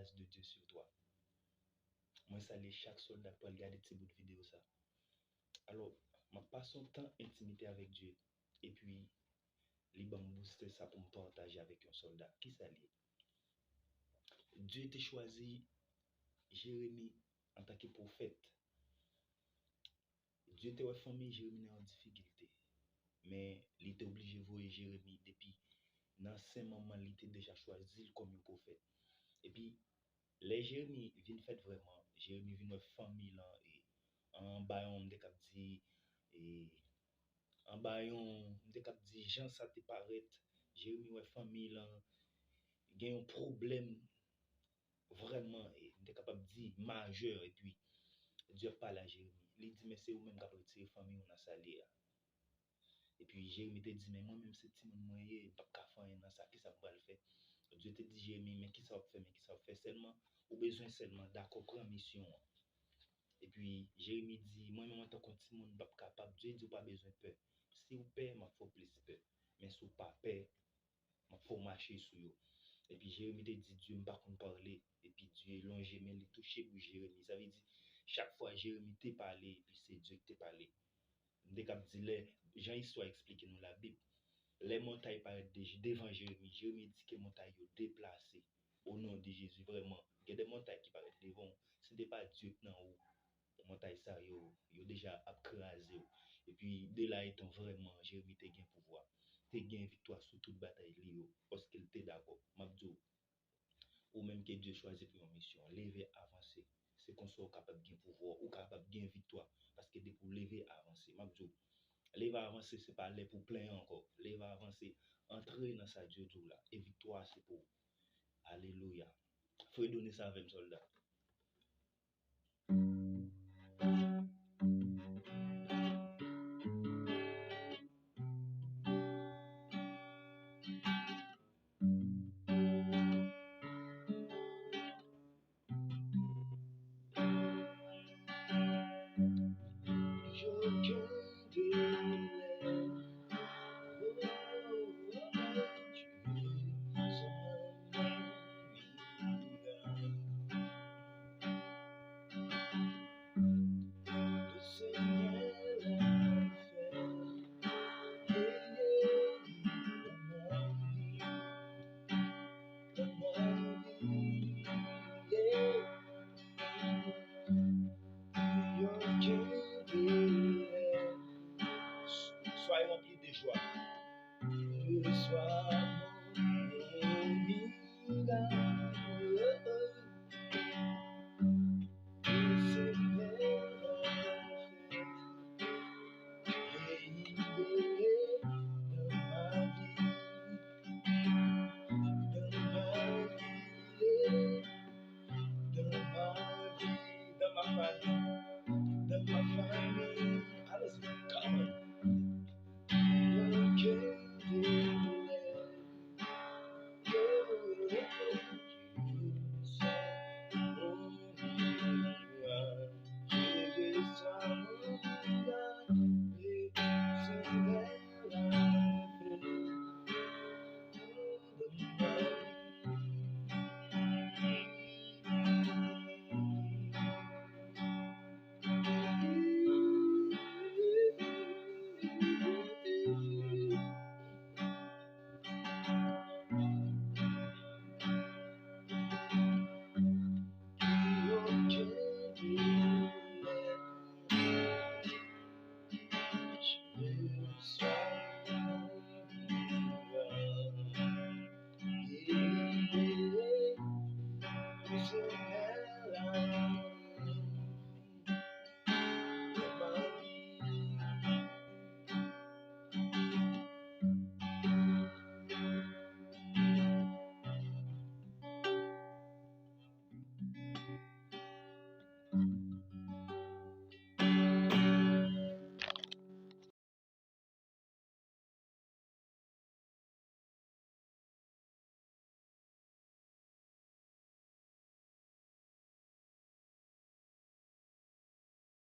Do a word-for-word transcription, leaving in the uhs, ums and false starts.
grâce de Dieu sur toi. Mwen salye chak sòlda k pral gade ti bout videyo sa. Alò, m ap pase yon tan entimite avèk Dye. Epi, li ban m booster sa pou m pataje avèk yon sòlda. Kisa l ye? Dye te chwazi Jeremi antanke pwofèt. Dye te wè fanmi Jeremi nan yon difikilte, men li te oblije voye Jeremi depi nan sen manman li te deja chwazi l kòm yon pwofèt. Epi, lè Jeremi vin fèt vrèman, Jeremi vin wè fanmi l an, e, anba yon, m te kab di, e, anba yon, m te kab di, jan sa te parèt, Jeremi wè fanmi l an gen yon pwoblèm vrèman, e, m te kapab di, majè, epi Dye ap pale a Jeremi. Li di, "Men se ou menm k ap retire fanmi w nan sa l ye a." Epi Jeremi te di, "Men mwen menm se timoun mwen ye, m p ap ka fè anyen nan sa, kisa m pral fè?" Dye te di Jeremi, "Men kisa w ap fè, men kisa w ap fè, sèlman, ou bezwen sèlman dakò pran misyon an." Epi Jeremi di, "Mwen menm antanke yon timoun, m p ap kapab." Dye di, "Ou pa bezwen pè. Si w pè, m ap fè w plis pè. Men si w pa pè, m ap fè w mache sou yo." Epi Jeremi te di Dye, "M pa konn pale." Epi Dye lonje men li touche bouch Jeremi. Sa vle di, chak fwa Jeremi te pale, epi se Dye ki te pale. M te kab di lè, jan istwa eksplike nou Labib, lè montay parèt de-, devan Jeremi, Jeremi di ke montay yo deplase. O non de Jezi, vrèman, gen de montay ki parèt devan w. Si te pa Dye k nan ou, montay sa yo, yo deja ap kraze w. Epi, de la etan, vrèman, Jeremi te gen pouvwa, te gen viktwa sou tout batay li yo, paske l te dakò. M ap di w, ou menm ke Dye chwazi pou yon misyon, leve, avanse. Se konsa w kapab gen pouvwa, ou kapab gen viktwa, paske depi w leve, avanse. M ap di w, leve, avanse, se pa lè pou w plenyen ankò. Leve, avanse, antre nan sa Dye di w la, e viktwa a se pou ou. Alelouya. Fredone sa avè m, sòlda. Soyez remplis de joie. Que soit mon miracle. Que le Seigneur fait régner dans ma vie, dans ma vie, dans ma vie, dans ma famille.